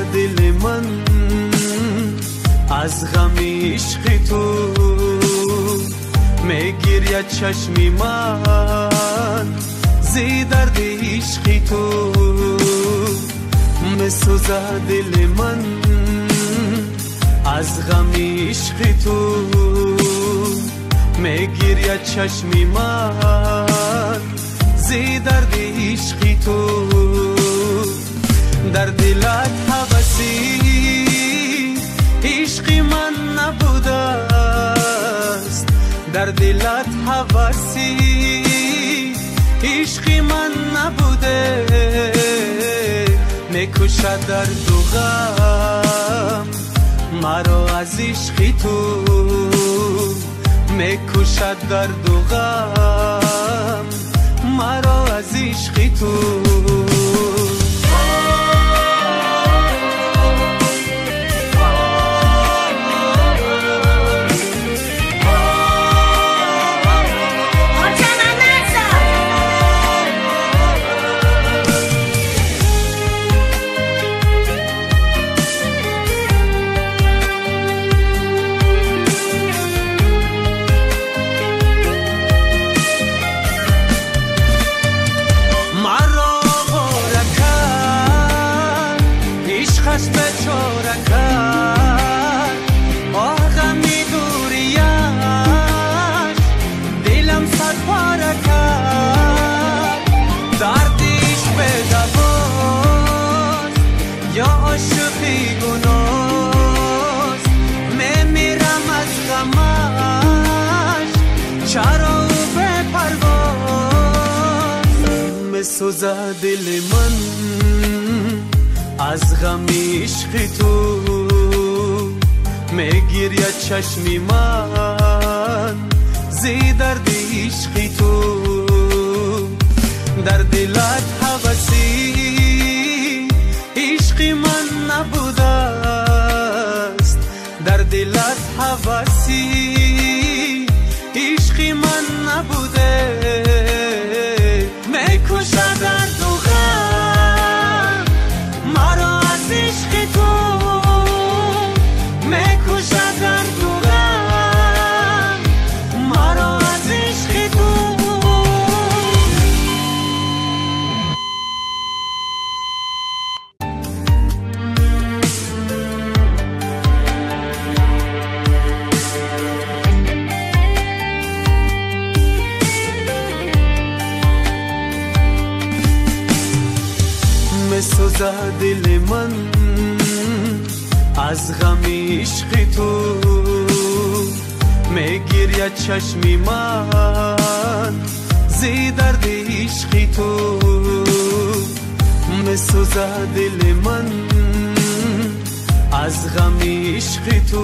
месӯзад дили ман аз ғами ишқи ту, мегиряд чашми ман зи дарди ишқи ту. Месӯзад дили ман аз ғами ишқи ту, мегиряд чашми ман зи дарди ишқи ту. Дар дилат ҳаваси ишқи ман набудааст, дар дилат ҳаваси ишқи ман набуде, мекушад дарду ғам маро аз ишқи ту, мекушад дарду ғам маро аз ишқи ту. Месӯзад дили ман аз ғами ишқи ту, мегиряд чашми ман зи дарди ишқи ту. Дар дилат ҳаваси ишқи ман набудааст, дар дилат ҳаваси ишқи ман набуде, мекушад дарду ғам маро аз ишқи ту, мекушад дарду ғам маро аз ишқи ту. Месӯзад дили ман аз ғами ишқи ту, мегиряд чашми ман зи дарди ишқи ту. Месӯзад дили ман аз ғами ишқи ту.